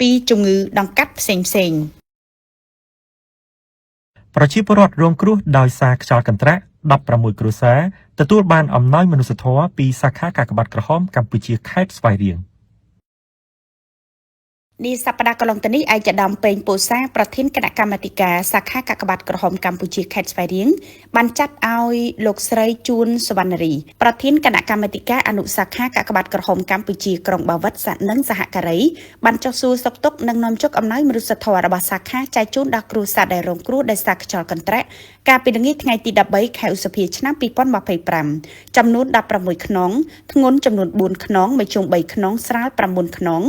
ពីជំងឺដង្កាត់ផ្សេងៗ ប្រជាពលរដ្ឋរងគ្រោះដោយសារខ្យល់កន្ត្រាក់16គ្រួសារទទួលបានអំណោយមនុស្សធម៌ពីសាខាកាកបាទក្រហមកម្ពុជាខេត្តស្វាយរៀង នេះសប្តាហ៍កន្លងទៅនេះឯកឧត្តមពេងពូសាប្រធានគណៈកម្មាធិការសាខាកាកបាទក្រហមកម្ពុជាខេត្តស្វាយរៀងបានចាត់ឲ្យលោកស្រីជួនសវណ្ណរីប្រធានគណៈកម្មាធិការអនុសាខាកាកបាទក្រហមកម្ពុជាក្រុងបាវិតសហនិងសហការីបានចុះសួរសុខទុក្ខនិងនាំជុកអំណោយមនុស្សធម៌របស់សាខាចែកជូនដល់គ្រួសារដែលរងគ្រោះដោយសារខ្យល់កន្ត្រាក់កាលពីល្ងាចថ្ងៃទី13ខែឧសភាឆ្នាំ2025ចំនួន16ខ្នងធ្ងន់ចំនួន4ខ្នងមធ្យម3ខ្នងស្រាល9ខ្នង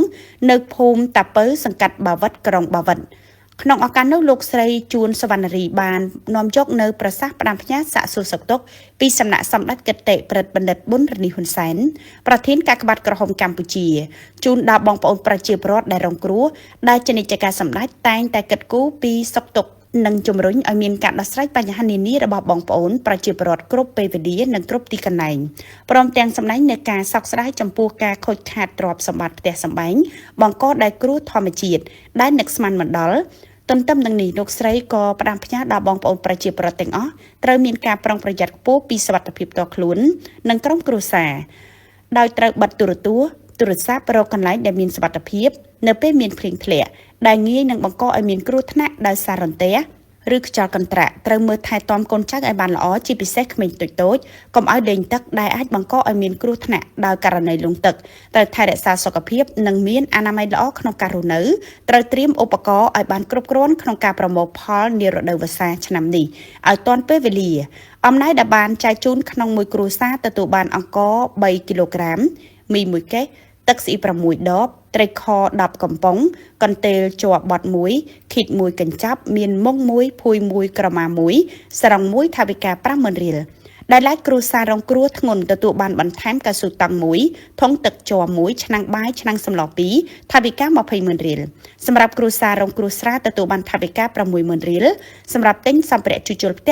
នៅភូមិតាពៅសង្កាត់បាវិតក្រុងបាវិតក្នុងឱកាសនោះលោកស្រីជួនសវណ្ណរីបាននាំយកនៅប្រសាសន៍ផ្ដាំផ្ញើសាកសួរសុខទុក្ខពីសំណាក់សម្ដេចគតិប្រិទ្ធបណ្ឌិតប៊ុនរនីហ៊ុនសែនប្រធានកាកបាទក្រហមកម្ពុជាជូនដល់បងប្អូនប្រជាពលរដ្ឋដែលរងគ្រោះដែលជានិច្ចការសម្ដេចតែងតែគិតគូរពីសុខទុក្ខនិងជំរុញឲ្យមានការដោះស្រាយបញ្ហានានារបស់បងប្អូនប្រជាពលរដ្ឋគ្រប់ពេលវេលានិងគ្រប់ទីកន្លែងព្រមទាំងសម្ដែងនូវការសោកស្ដាយចំពោះការខូចខាតទ្រព្យសម្បត្តិផ្ទះសម្បែងបង្កដោយគ្រោះធម្មជាតិដែលនឹកស្មានមិនដល់ទន្ទឹមនឹងនេះលោកស្រីក៏ផ្ដាំផ្ញើដល់បងប្អូនប្រជាពលរដ្ឋទាំងអស់ត្រូវមានការប្រុងប្រយ័ត្នខ្ពស់ពីសុវត្ថិភាពផ្ទាល់ខ្លួននិងក្រុមគ្រួសារដោយត្រូវបិទទូរទស្សន៍ទូរស័ព្ទរកកន្លែងដែលមានសុវត្ថិភាពនៅពេលមានភ្លៀងធ្លាក់ដែលងាយនឹងបង្កឲ្យមានគ្រោះថ្នាក់ដោយសាររន្ទះឬខ្យល់កន្ត្រាក់ត្រូវមើលថែទាំកូនចៅឲ្យបានល្អជាពិសេសក្មេងតូចៗកុំឲ្យលេងទឹកដែលអាចបង្កឲ្យមានគ្រោះថ្នាក់ដោយករណីលង់ទឹកត្រូវថែរក្សាសុខភាពនិងមានអនាម័យល្អក្នុងការរស់នៅត្រូវត្រៀមឧបករណ៍ឲ្យបានគ្រប់គ្រាន់ក្នុងការប្រមូលផលនារដូវវស្សាឆ្នាំនេះឲ្យទាន់ពេលវេលាអំណោយដែលបានចែកជូនក្នុងមួយគ្រួសារទទួលបានអង្ករ3គីឡូក្រាមមីមួយកេសទឹកស្អ៊ី6ដបត្រីខ10កំប៉ុងកន្ទេលជ័របត់1ឃីត1កញ្ចប់មានមុង1ភួយ1ក្រមា1សរង1ថវិកា50000រៀលដែលឡែកគ្រួសាររងគ្រោះធ្ងន់ទទួលបានបន្ថែមកៅស៊ូតង់1ធុងទឹកជ័រ1ឆ្នាំងបាយឆ្នាំងសម្ល2ថវិកា200,000រៀលសម្រាប់គ្រួសាររងគ្រោះស្រាលទទួលបានថវិកា60000រៀលសម្រាប់ទិញសម្ភារៈជួសជុលផ្ទះ។